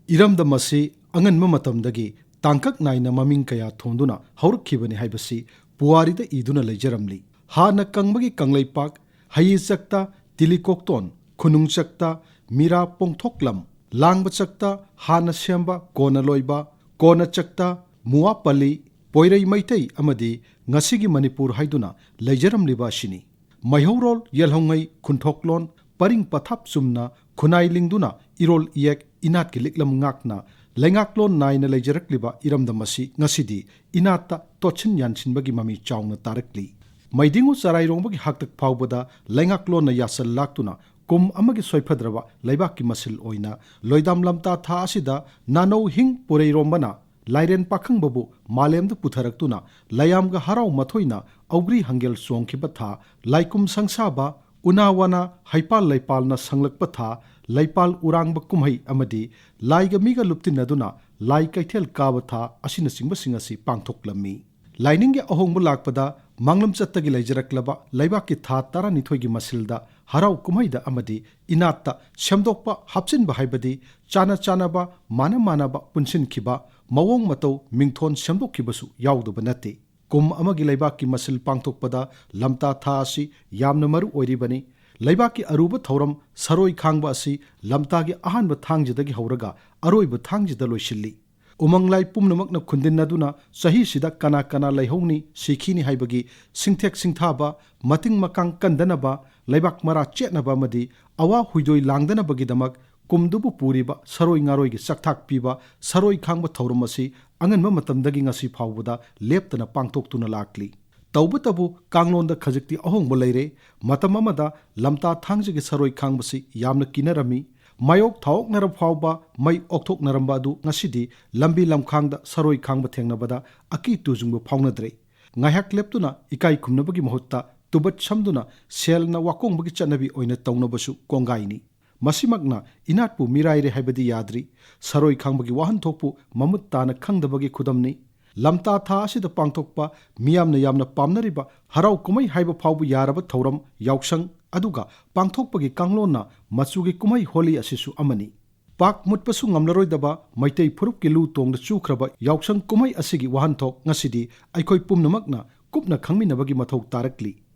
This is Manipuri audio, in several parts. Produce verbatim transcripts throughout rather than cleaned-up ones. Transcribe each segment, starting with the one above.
ꯏꯔꯝꯗꯝ ꯑꯁꯤ ꯑꯉꯟꯕ ꯃꯇꯝꯗꯒꯤ ꯇꯥꯡꯀꯛ ꯅꯥꯏꯅ ꯃꯃꯤꯡ ꯀꯌꯥ ꯊꯣꯟꯗꯨꯅ ꯍꯧꯔꯛꯈꯤꯕꯅꯤ ꯍꯥꯏꯕꯁꯤ ꯄꯨꯋꯥꯔꯤꯗ ꯏꯗꯨꯅ ꯂꯩꯖꯔꯝꯂꯤ꯫ ꯍꯥꯟꯅ ꯀꯪꯕꯒꯤ ꯀꯪꯂꯩꯄꯥꯛ, ꯍꯌꯤ ꯆꯛꯇ, ꯇꯤꯂꯤꯀꯣꯛꯇꯣꯟ, ꯈꯨꯅꯨꯡ ꯆꯛꯇ, ꯃꯤꯔꯥ ꯄꯣꯡꯊꯣꯛꯂꯝ, ꯂꯥꯡꯕ ꯆꯛꯇ, ꯍꯥꯟꯅ ꯁꯦꯝꯕ ꯀꯣꯟꯅ ꯂꯣꯏꯕ, ꯀꯣꯟꯅ ꯆꯛꯇ, ꯃꯨꯋꯥꯄꯜꯂꯤ, ꯄꯣꯏꯔꯩ ꯃꯩꯇꯩ ꯑꯃꯗꯤ ꯉꯁꯤꯒꯤ ꯃꯅꯤꯄꯨꯔ ꯍꯥꯏꯗꯨꯅ ꯂꯩꯖꯔꯝꯂꯤꯕ ꯑꯁꯤꯅꯤ꯫ ꯃꯩꯍꯧꯔꯣꯜ ꯌꯦꯜꯍꯧꯉꯩ ꯈꯨꯟꯊꯣꯛꯂꯣꯟ ꯄꯔꯤꯡ ꯄꯊꯥꯞ ꯆꯨꯝꯅ ꯈꯨꯟꯅꯥꯏ ꯂꯤꯡꯗꯨꯅ ꯏꯔꯣꯜ ꯏꯌꯦꯛ ꯏꯅꯥꯠꯀꯤ ꯂꯤꯛꯂꯝ ꯉꯥꯛꯅ ꯂꯩꯉꯥꯛꯂꯣꯟ ꯅꯥꯏꯅ ꯂꯩꯖꯔꯛꯂꯤꯕ ꯏꯔꯝꯗꯝ ꯑꯁꯤ ꯉꯁꯤꯗꯤ ꯏꯅꯥꯠꯇ ꯇꯣꯠꯁꯤꯟ ꯌꯥꯟꯁꯤꯟꯕꯒꯤ ꯃꯃꯤ ꯆꯥꯎꯅ ꯇꯥꯔꯛꯂꯤ꯫ ꯃꯩꯗꯤꯡꯉꯨ ꯆꯔꯥꯏꯔꯣꯡꯕꯒꯤ ꯍꯥꯛꯇꯛ ꯐꯥꯎꯕꯗ ꯂꯩꯉꯥꯛꯂꯣꯟꯅ ꯌꯥꯁꯜ ꯂꯥꯛꯇꯨꯅ ꯀꯨꯝ ꯑꯃꯒꯤ ꯁꯣꯏꯐꯗ꯭ꯔꯕ ꯂꯩꯕꯥꯛꯀꯤ ꯃꯁꯤꯜ ꯑꯣꯏꯅ ꯂꯣꯏꯗꯥꯝ ꯂꯝꯇꯥ ꯊꯥ ꯑꯁꯤꯗ ꯅꯥꯅꯧ ꯍꯤꯡ ꯄꯨꯔꯩꯔꯣꯝꯕꯅ ꯂꯥꯏꯔꯦꯟ ꯄꯥꯈꯪꯕꯕꯨ ꯃꯥꯂꯦꯝꯗ ꯄꯨꯊꯔꯛꯇꯨꯅ ꯂꯌꯥꯝꯒ ꯍꯔꯥꯎ ꯃꯊꯣꯏꯅ ꯑꯧꯒ꯭ꯔꯤ ꯍꯪꯒꯦꯜ ꯆꯣꯡꯈꯤꯕ ꯊꯥ, ꯂꯥꯏꯀꯨꯝ ꯁꯪꯁꯥꯕ, ꯎꯅꯥ ꯋꯥꯅꯥ ꯍꯩꯄꯥꯜ ꯂꯩꯄꯥꯜꯅ ꯁꯪꯂꯛꯄ ꯊꯥ, ꯂꯩꯄꯥꯜ ꯎꯔꯥꯡꯕ ꯀꯨꯝꯍꯩ ꯑꯃꯗꯤ ꯂꯥꯏꯒ ꯃꯤꯒ ꯂꯨꯞꯇꯤꯟꯅꯗꯨꯅ ꯂꯥꯏ ꯀꯩꯊꯦꯜ ꯀꯥꯕ ꯊꯥ ꯑꯁꯤꯅꯆꯤꯡꯕꯁꯤꯡ ꯑꯁꯤ ꯄꯥꯡꯊꯣꯛꯂꯝꯃꯤ꯫ ꯂꯥꯏꯅꯤꯡꯒꯤ ꯑꯍꯣꯡꯕ ꯂꯥꯛꯄꯗ ꯃꯥꯡꯂꯝ ꯆꯠꯇꯒꯤ ꯂꯩꯖꯔꯛꯂꯕ ꯂꯩꯕꯥꯛꯀꯤ ꯊꯥ ꯇꯔꯥꯅꯤꯊꯣꯏꯒꯤ ꯃꯁꯤꯜꯗ ꯍꯔꯥꯎ ꯀꯨꯝꯍꯩꯗ ꯑꯃꯗꯤ ꯏꯅꯥꯠꯇ ꯁꯦꯝꯗꯣꯛꯄ ꯍꯥꯞꯆꯤꯟꯕ ꯍꯥꯏꯕꯗꯤ ꯆꯥꯅ ꯆꯥꯅꯕ, ꯃꯥꯅ ꯃꯥꯅꯕ ꯄꯨꯟꯁꯤꯟꯈꯤꯕ, ꯃꯑꯣꯡ ꯃꯇꯧ ꯃꯤꯡꯊꯣꯟ ꯁꯦꯝꯗꯣꯛꯈꯤꯕꯁꯨ ꯌꯥꯎꯗꯕ ꯅꯠꯇꯦ꯫ ꯀꯨꯝ ꯑꯃꯒꯤ ꯂꯩꯕꯥꯛꯀꯤ ꯃꯁꯤꯜ ꯄꯥꯡꯊꯣꯛꯄꯗ ꯂꯝꯇꯥ ꯊꯥ ꯑꯁꯤ ꯌꯥꯝꯅ ꯃꯔꯨ ꯑꯣꯏꯔꯤꯕꯅꯤ꯫ ꯂꯩꯕꯥꯛꯀꯤ ꯑꯔꯨꯕ ꯊꯧꯔꯝ ꯁꯔꯣꯏ ꯈꯥꯡꯕ ꯑꯁꯤ ꯂꯝꯇꯥꯒꯤ ꯑꯍꯥꯟꯕ ꯊꯥꯡꯖꯗꯒꯤ ꯍꯧꯔꯒ ꯑꯔꯣꯏꯕ ꯊꯥꯡꯖꯗ ꯂꯣꯏꯁꯤꯜꯂꯤ꯫ ꯎꯃꯪ ꯂꯥꯏ ꯄꯨꯝꯅꯃꯛꯅ ꯈꯨꯟꯗꯤꯟꯅꯗꯨꯅ ꯆꯍꯤꯁꯤꯗ ꯀꯅꯥ ꯀꯅꯥ ꯂꯩꯍꯧꯅꯤ, ꯁꯤꯈꯤꯅꯤ ꯍꯥꯏꯕꯒꯤ ꯁꯤꯡꯊꯦꯛ ꯁꯤꯡꯊꯥꯕ, ꯃꯇꯤꯡ ꯃꯀꯥꯡ ꯀꯟꯗꯅꯕ, ꯂꯩꯕꯥꯛ ꯃꯔꯥ ꯆꯦꯠꯅꯕ ꯑꯃꯗꯤ ꯑꯋꯥ ꯍꯨꯏꯗꯣꯏ ꯂꯥꯡꯗꯅꯕꯒꯤꯗꯃꯛ ꯀꯨꯝꯗꯨꯕꯨ ꯄꯨꯔꯤꯕ ꯁꯔꯣꯏ ꯉꯥꯔꯣꯏꯒꯤ ꯆꯥꯛꯊꯥꯛ ꯄꯤꯕ ꯁꯔꯣꯏ ꯈꯥꯡꯕ ꯊꯧꯔꯝ ꯑꯁꯤ ꯑꯉꯟꯕ ꯃꯇꯝꯗꯒꯤ ꯉꯁꯤ ꯐꯥꯎꯕꯗ ꯂꯦꯞꯇꯅ ꯄꯥꯡꯊꯣꯛꯇꯨꯅ ꯂꯥꯛꯂꯤ꯫ ꯇꯧꯕꯇꯕꯨ ꯀꯥꯡꯂꯣꯟꯗ ꯈꯖꯤꯛꯇꯤ ꯑꯍꯣꯡꯕ ꯂꯩꯔꯦ꯫ ꯃꯇꯝ ꯑꯃꯗ ꯂꯝꯇꯥ ꯊꯥꯡꯖꯒꯤ ꯁꯔꯣꯏ ꯈꯥꯡꯕꯁꯤ ꯌꯥꯝꯅ ꯀꯤꯅꯔꯝꯃꯤ꯫ ꯃꯥꯌꯣꯛ ꯊꯥꯑꯣꯛꯅꯔ ꯐꯥꯎꯕ ꯃꯩ ꯑꯣꯛꯊꯣꯛꯅꯔꯝꯕ ꯑꯗꯨ ꯉꯁꯤꯗꯤ ꯂꯝꯕꯤ ꯂꯝꯈꯥꯡꯗ ꯁꯔꯣꯏ ꯈꯥꯡꯕ ꯊꯦꯡꯅꯕꯗ ꯑꯀꯤ ꯇꯨꯖꯨꯡꯕ ꯐꯥꯎꯅꯗ꯭ꯔꯦ꯫ ꯉꯥꯏꯍꯥꯛ ꯂꯦꯞꯇꯨꯅ ꯏꯀꯥꯏ ꯈꯨꯝꯅꯕꯒꯤ ꯃꯍꯨꯠꯇ ꯇꯨꯕꯠ ꯁꯝꯗꯨꯅ ꯁꯦꯜꯅ ꯋꯥꯀꯣꯡꯕꯒꯤ ꯆꯠꯅꯕꯤ ꯑꯣꯏꯅ ꯇꯧꯅꯕꯁꯨ ꯀꯣꯡꯒꯥꯏꯅꯤ꯫ ꯃꯁꯤꯃꯛꯅ ꯏꯅꯥꯠꯄꯨ ꯃꯤꯔꯥꯏꯔꯦ ꯍꯥꯏꯕꯗꯤ ꯌꯥꯗ꯭ꯔꯤ꯫ ꯁꯔꯣꯏ ꯈꯥꯡꯕꯒꯤ ꯋꯥꯍꯟꯊꯣꯛꯄꯨ ꯃꯃꯨꯠ ꯇꯥꯅ ꯈꯪꯗꯕꯒꯤ ꯈꯨꯗꯝꯅꯤ꯫ ꯂꯝꯇꯥ ꯊꯥ ꯑꯁꯤꯗ ꯄꯥꯡꯊꯣꯛꯄ ꯃꯤꯌꯥꯝꯅ ꯌꯥꯝꯅ ꯄꯥꯝꯅꯔꯤꯕ ꯍꯔꯥꯎ ꯀꯨꯝꯍꯩ ꯍꯥꯏꯕ ꯐꯥꯎꯕ ꯌꯥꯔꯕ ꯊꯧꯔꯝ ꯌꯥꯎꯁꯪ, ꯑꯗꯨꯒ ꯄꯥꯡꯊꯣꯛꯄꯒꯤ ꯀꯥꯡꯂꯣꯟꯅ ꯃꯆꯨꯒꯤ ꯀꯨꯝꯍꯩ ꯍꯣꯂꯤ ꯑꯁꯤꯁꯨ ꯑꯃꯅꯤ꯫ ꯄꯥꯛ ꯃꯨꯠꯄꯁꯨ ꯉꯝꯂꯔꯣꯏꯗꯕ ꯃꯩꯇꯩ ꯐꯨꯔꯨꯞꯀꯤ ꯂꯨ ꯇꯣꯡꯗ ꯆꯨꯈ꯭ꯔꯕ ꯌꯥꯎꯁꯪ ꯀꯨꯝꯍꯩ ꯑꯁꯤꯒꯤ ꯋꯥꯍꯟꯊꯣꯛ ꯉꯁꯤꯗꯤ ꯑꯩꯈꯣꯏ ꯄꯨꯝꯅꯃꯛꯅ ꯀꯨꯞꯅ ꯈꯪꯃꯤꯟꯅꯕꯒꯤ ꯃꯊꯧ ꯇꯥꯔꯛꯂꯤ꯫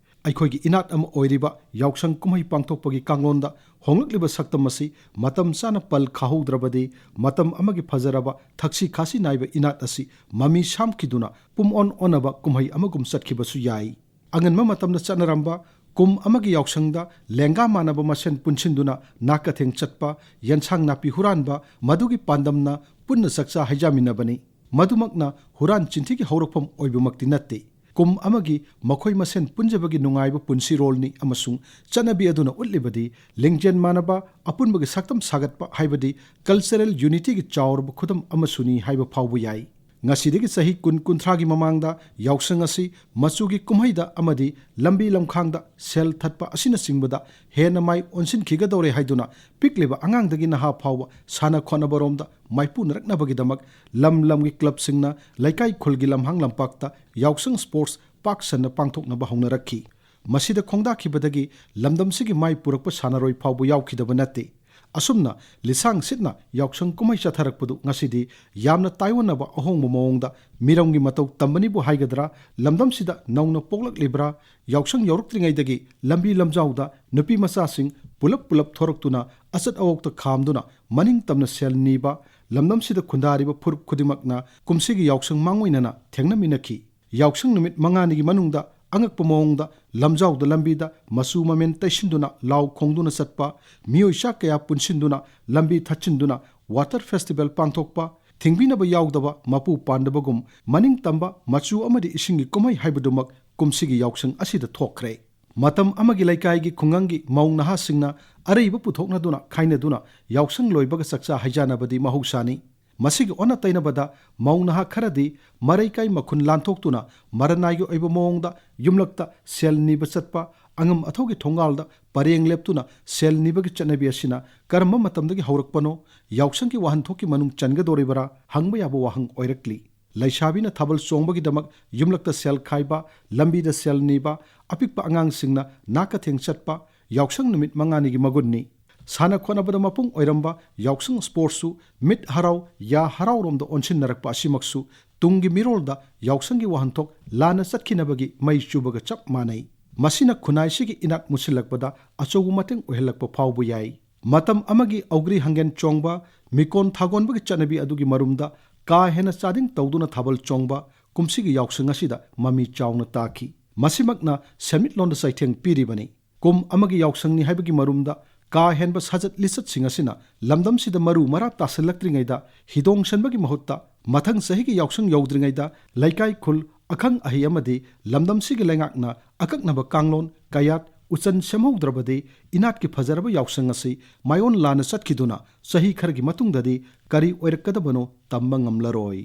ꯑꯩꯈꯣꯏꯒꯤ ꯏꯅꯥꯠ ꯑꯃ ꯑꯣꯏꯔꯤꯕ ꯌꯥꯎꯁꯪ ꯀꯨꯝꯍꯩ ꯄꯥꯡꯊꯣꯛꯄꯒꯤ ꯀꯥꯡꯂꯣꯟꯗ ꯍꯣꯡꯂꯛꯂꯤꯕ ꯁꯛꯇꯝ ꯑꯁꯤ ꯃꯇꯝ ꯆꯥꯅ ꯄꯜ ꯈꯥꯍꯧꯗ꯭ꯔꯕꯗꯤ ꯃꯇꯝ ꯑꯃꯒꯤ ꯐꯖꯔꯕ ꯊꯛꯁꯤ ꯈꯥꯁꯤ ꯅꯥꯏꯕ ꯏꯅꯥꯠ ꯑꯁꯤ ꯃꯃꯤ ꯁꯥꯝꯈꯤꯗꯨꯅ ꯄꯨꯝꯑꯣꯟ ꯑꯣꯟꯅꯕ ꯀꯨꯝꯍꯩ ꯑꯃꯒꯨꯝ ꯆꯠꯈꯤꯕꯁꯨ ꯌꯥꯏ꯫ ꯑꯉꯟꯕ ꯃꯇꯝꯗ ꯆꯠꯅꯔꯝꯕ ꯀꯨꯝ ꯑꯃꯒꯤ ꯌꯥꯎꯁꯪꯗ ꯂꯦꯡꯒꯥ ꯃꯥꯟꯅꯕ ꯃꯁꯦꯟ ꯄꯨꯟꯁꯤꯟꯗꯨꯅ ꯅꯥꯀꯊꯦꯡ ꯆꯠꯄ, ꯌꯦꯟꯁꯥꯡ ꯅꯥꯄꯤ ꯍꯨꯔꯥꯟꯕ, ꯃꯗꯨꯒꯤ ꯄꯥꯟꯗꯝꯅ ꯄꯨꯟꯅ ꯆꯥꯛꯆꯥ ꯍꯩꯖꯥꯃꯤꯟꯅꯕꯅꯤ꯫ ꯃꯗꯨꯃꯛꯅ ꯍꯨꯔꯥꯟ ꯆꯤꯟꯊꯤꯒꯤ ꯍꯧꯔꯛꯐꯝ ꯑꯣꯏꯕꯃꯛꯇꯤ ꯅꯠꯇꯦ꯫ ꯀꯨꯝ ꯑꯃꯒꯤ ꯃꯈꯣꯏ ꯃꯁꯦꯟ ꯄꯨꯟꯖꯕꯒꯤ ꯅꯨꯡꯉꯥꯏꯕ ꯄꯨꯟꯁꯤꯔꯣꯜꯅꯤ ꯑꯃꯁꯨꯡ ꯆꯠꯅꯕꯤ ꯑꯗꯨꯅ ꯎꯠꯂꯤꯕꯗꯤ ꯂꯤꯡꯖꯦꯜ ꯃꯥꯟꯅꯕ, ꯑꯄꯨꯟꯕꯒꯤ ꯁꯛꯇꯝ ꯁꯥꯒꯠꯄ ꯍꯥꯏꯕꯗꯤ cultural unityꯒꯤ ꯆꯥꯎꯔꯕ ꯈꯨꯗꯝ ꯑꯃꯁꯨꯅꯤ ꯍꯥꯏꯕ ꯐꯥꯎꯕ ꯌꯥꯏ꯫ ꯉꯁꯤꯗꯒꯤ ꯆꯍꯤ ꯀꯨꯟ ꯀꯨꯟꯊ꯭ꯔꯥꯒꯤ ꯃꯃꯥꯡꯗ ꯌꯥꯎꯁꯪ ꯑꯁꯤ ꯃꯆꯨꯒꯤ ꯀꯨꯝꯍꯩꯗ ꯑꯃꯗꯤ ꯂꯝꯕꯤ ꯂꯝꯈꯥꯡꯗ ꯁꯦꯜ ꯊꯠꯄ ꯑꯁꯤꯅꯆꯤꯡꯕꯗ ꯍꯦꯟꯅ ꯃꯥꯏ ꯑꯣꯟꯁꯤꯟꯈꯤꯒꯗꯧꯔꯦ ꯍꯥꯏꯗꯨꯅ ꯄꯤꯛꯂꯤꯕ ꯑꯉꯥꯡꯗꯒꯤ ꯅꯍꯥ ꯐꯥꯎꯕ ꯁꯥꯟꯅ ꯈꯣꯠꯅꯕꯔꯣꯝꯗ ꯃꯥꯏꯄꯨꯅꯔꯛꯅꯕꯒꯤꯗꯃꯛ ꯂꯝ ꯂꯝꯒꯤ clubꯁꯤꯡꯅ ꯂꯩꯀꯥꯏ ꯈꯨꯜꯒꯤ ꯂꯝꯍꯥꯡ ꯂꯝꯄꯥꯛꯇ ꯌꯥꯎꯁꯪ sports ꯄꯥꯛ ꯁꯟꯅ ꯄꯥꯡꯊꯣꯛꯅꯕ ꯍꯧꯅꯔꯛꯈꯤ꯫ ꯃꯁꯤꯗ ꯈꯣꯡꯗꯥꯈꯤꯕꯗꯒꯤ ꯂꯝꯗꯝꯁꯤꯒꯤ ꯃꯥꯏ ꯄꯨꯔꯛꯄ ꯁꯥꯟꯅꯔꯣꯏ ꯐꯥꯎꯕ ꯌꯥꯎꯈꯤꯗꯕ ꯅꯠꯇꯦ꯫ ꯑꯁꯨꯝꯅ ꯂꯤꯁꯥꯡ ꯁꯤꯠꯅ ꯌꯥꯎꯁꯪ ꯀꯨꯝꯍꯩ ꯆꯠꯊꯔꯛꯄꯗꯨ ꯉꯁꯤꯗꯤ ꯌꯥꯝꯅ ꯇꯥꯏꯑꯣꯟꯅꯕ ꯑꯍꯣꯡꯕ ꯃꯑꯣꯡꯗ ꯃꯤꯔꯝꯒꯤ ꯃꯇꯧ ꯇꯝꯕꯅꯤꯕꯨ ꯍꯥꯏꯒꯗ꯭ꯔꯥ, ꯂꯝꯗꯝꯁꯤꯗ ꯅꯧꯅ ꯄꯣꯛꯂꯛꯂꯤꯕ꯭ꯔꯥ, ꯌꯥꯎꯁꯪ ꯌꯧꯔꯛꯇ꯭ꯔꯤꯉꯩꯗꯒꯤ ꯂꯝꯕꯤ ꯂꯝꯖꯥꯎꯗ ꯅꯨꯄꯤ ꯃꯆꯥꯁꯤꯡ ꯄꯨꯂꯞ ꯄꯨꯂꯞ ꯊꯣꯔꯛꯇꯨꯅ ꯑꯆꯠ ꯑꯋꯣꯛꯇ ꯈꯥꯝꯗꯨꯅ ꯃꯅꯤꯡ ꯇꯝꯅ ꯁꯦꯜ ꯅꯤꯕ, ꯂꯝꯗꯝꯁꯤꯗ ꯈꯨꯟꯗꯥꯔꯤꯕ ꯐꯨꯔꯨꯞ ꯈꯨꯗꯤꯡꯃꯛꯅ ꯀꯨꯝꯁꯤꯒꯤ ꯌꯥꯎꯁꯪ ꯃꯥꯡꯑꯣꯏꯅꯅ ꯊꯦꯡꯅꯃꯤꯟꯅꯈꯤ꯫ ꯌꯥꯎꯁꯪ ꯅꯨꯃꯤꯠ ꯃꯉꯥꯅꯤꯒꯤ ꯃꯅꯨꯡꯗ ꯑꯉꯛꯄ ꯃꯑꯣꯡꯗ ꯂꯝꯖꯥꯎꯗ ꯂꯝꯕꯤꯗ ꯃꯆꯨ ꯃꯃꯦꯟ ꯇꯩꯁꯤꯟꯗꯨꯅ ꯂꯥꯎ ꯈꯣꯡꯗꯨꯅ ꯆꯠꯄ, ꯃꯤꯑꯣꯏ ꯆꯥ ꯀꯌꯥ ꯄꯨꯟꯁꯤꯟꯗꯨꯅ ꯂꯝꯕꯤ ꯊꯠꯆꯤꯟꯗꯨꯅ water festival ꯄꯥꯡꯊꯣꯛꯄ, ꯊꯤꯡꯕꯤꯅꯕ ꯌꯥꯎꯗꯕ ꯃꯄꯨ ꯄꯥꯟꯗꯕꯒꯨꯝ ꯃꯅꯤꯡ ꯇꯝꯕ ꯃꯆꯨ ꯑꯃꯗꯤ ꯏꯁꯤꯡꯒꯤ ꯀꯨꯝꯍꯩ ꯍꯥꯏꯕꯗꯨꯃꯛ ꯀꯨꯝꯁꯤꯒꯤ ꯌꯥꯎꯁꯪ ꯑꯁꯤꯗ ꯊꯣꯛꯈ꯭ꯔꯦ꯫ ꯃꯇꯝ ꯑꯃꯒꯤ ꯂꯩꯀꯥꯏꯒꯤ ꯈꯨꯡꯒꯪꯒꯤ ꯃꯧ ꯅꯍꯥꯁꯤꯡꯅ ꯑꯔꯩꯕ ꯄꯨꯊꯣꯛꯅꯗꯨꯅ ꯈꯥꯏꯅꯗꯨꯅ ꯌꯥꯎꯁꯪ ꯂꯣꯏꯕꯒ ꯆꯥꯛꯆꯥ ꯍꯩꯖꯥꯅꯕꯗꯤ ꯃꯍꯧꯁꯥꯅꯤ꯫ ꯃꯁꯤꯒꯤ ꯑꯣꯟꯅ ꯇꯩꯅꯕꯗ ꯃꯧ ꯅꯍꯥ ꯈꯔꯗꯤ ꯃꯔꯩꯀꯥꯏ ꯃꯈꯨꯟ ꯂꯥꯟꯊꯣꯛꯇꯨꯅ ꯃꯔꯅꯥꯏꯒꯤ ꯑꯣꯏꯕ ꯃꯑꯣꯡꯗ ꯌꯨꯝꯂꯛꯇ ꯁꯦꯜ ꯅꯤꯕ ꯆꯠꯄ, ꯑꯉꯝ ꯑꯊꯧꯒꯤ ꯊꯣꯡꯒꯥꯜꯗ ꯄꯔꯦꯡ ꯂꯦꯞꯇꯨꯅ ꯁꯦꯜ ꯅꯤꯕꯒꯤ ꯆꯠꯅꯕꯤ ꯑꯁꯤꯅ ꯀꯔꯝꯕ ꯃꯇꯝꯗꯒꯤ ꯍꯧꯔꯛꯄꯅꯣ, ꯌꯥꯎꯁꯪꯒꯤ ꯋꯥꯍꯟꯊꯣꯛꯀꯤ ꯃꯅꯨꯡ ꯆꯟꯒꯗꯧꯔꯤꯕꯔꯥ ꯍꯪꯕ ꯌꯥꯕ ꯋꯥꯍꯪ ꯑꯣꯏꯔꯛꯂꯤ꯫ ꯂꯩꯁꯥꯕꯤꯅ ꯊꯥꯕꯜ ꯆꯣꯡꯕꯒꯤꯗꯃꯛ ꯌꯨꯝꯂꯛꯇ ꯁꯦꯜ ꯈꯥꯏꯕ, ꯂꯝꯕꯤꯗ ꯁꯦꯜ ꯅꯤꯕ, ꯑꯄꯤꯛꯄ ꯑꯉꯥꯡꯁꯤꯡꯅ ꯅꯥꯀꯊꯦꯡ ꯆꯠꯄ, ꯌꯥꯎꯁꯪ ꯅꯨꯃꯤꯠ ꯃꯉꯥꯅꯤꯒꯤ ꯃꯒꯨꯟꯅꯤ꯫ ꯁꯥꯟꯅ ꯈꯣꯠꯅꯕꯗ ꯃꯄꯨꯡ ꯑꯣꯏꯔꯝꯕ ꯌꯥꯎꯁꯪ ꯁ꯭ꯄꯣꯔꯠꯁꯁꯨ ꯃꯤꯠ ꯍꯔꯥꯎ ꯌꯥ ꯍꯔꯥꯎꯔꯣꯝꯗ ꯑꯣꯟꯁꯤꯟꯅꯔꯛꯄ ꯑꯁꯤꯃꯛꯁꯨ ꯇꯨꯡꯒꯤ ꯃꯤꯔꯣꯜꯗ ꯌꯥꯎꯁꯪꯒꯤ ꯋꯥꯍꯟꯊꯣꯛ ꯂꯥꯟꯅ ꯆꯠꯈꯤꯅꯕꯒꯤ ꯃꯩ ꯆꯨꯕꯒ ꯆꯞ ꯃꯥꯟꯅꯩ꯫ ꯃꯁꯤꯅ ꯈꯨꯟꯅꯥꯏꯁꯤꯒꯤ ꯏꯅꯥꯛ ꯃꯨꯠꯁꯤꯜꯂꯛꯄꯗ ꯑꯆꯧꯕ ꯃꯇꯦꯡ ꯑꯣꯏꯍꯜꯂꯛꯄ ꯐꯥꯎꯕ ꯌꯥꯏ꯫ ꯃꯇꯝ ꯑꯃꯒꯤ ꯑꯧꯒ꯭ꯔꯤ ꯍꯪꯒꯦꯟ ꯆꯣꯡꯕ, ꯃꯤꯀꯣꯟ ꯊꯥꯒꯣꯟꯕꯒꯤ ꯆꯠꯅꯕꯤ ꯑꯗꯨꯒꯤ ꯃꯔꯨꯝꯗ ꯀꯥ ꯍꯦꯟꯅ ꯆꯥꯗꯤꯡ ꯇꯧꯗꯨꯅ ꯊꯥꯕꯜ ꯆꯣꯡꯕ ꯀꯨꯝꯁꯤꯒꯤ ꯌꯥꯎꯁꯪ ꯑꯁꯤꯗ ꯃꯃꯤ ꯆꯥꯎꯅ ꯇꯥꯈꯤ꯫ ꯃꯁꯤꯃꯛꯅ ꯁꯦꯟꯃꯤꯠꯂꯣꯟꯗ ꯆꯩꯊꯦꯡ ꯄꯤꯔꯤꯕꯅꯤ꯫ ꯀꯨꯝ ꯑꯃꯒꯤ ꯌꯥꯎꯁꯪꯅꯤ ꯍꯥꯏꯕꯒꯤ ꯃꯔꯨꯝꯗ ꯀꯥ ꯍꯦꯟꯕ ꯁꯥꯖꯠ ꯂꯤꯆꯠꯁꯤꯡ ꯑꯁꯤꯅ ꯂꯝꯗꯝꯁꯤꯗ ꯃꯔꯨ ꯃꯔꯥ ꯇꯥꯁꯤꯜꯂꯛꯇ꯭ꯔꯤꯉꯩꯗ ꯍꯤꯗꯣꯡ ꯁꯟꯕꯒꯤ ꯃꯍꯨꯠꯇ ꯃꯊꯪ ꯆꯍꯤꯒꯤ ꯌꯥꯎꯁꯪ ꯌꯧꯗ꯭ꯔꯤꯉꯩꯗ ꯂꯩꯀꯥꯏ, ꯈꯨꯜ, ꯑꯈꯪ ꯑꯍꯩ ꯑꯃꯗꯤ ꯂꯝꯗꯝꯁꯤꯒꯤ ꯂꯩꯉꯥꯛꯅ ꯑꯀꯛꯅꯕ ꯀꯥꯡꯂꯣꯟ ꯀꯌꯥꯠ ꯎꯆꯟ ꯁꯦꯝꯍꯧꯗ꯭ꯔꯕꯗꯤ ꯏꯅꯥꯠꯀꯤ ꯐꯖꯔꯕ ꯌꯥꯎꯁꯪ ꯑꯁꯤ ꯃꯥꯏꯑꯣꯟ ꯂꯥꯟꯅ ꯆꯠꯈꯤꯗꯨꯅ ꯆꯍꯤ ꯈꯔꯒꯤ ꯃꯇꯨꯡꯗꯗꯤ ꯀꯔꯤ ꯑꯣꯏꯔꯛꯀꯗꯕꯅꯣ ꯇꯝꯕ ꯉꯝꯂꯔꯣꯏ꯫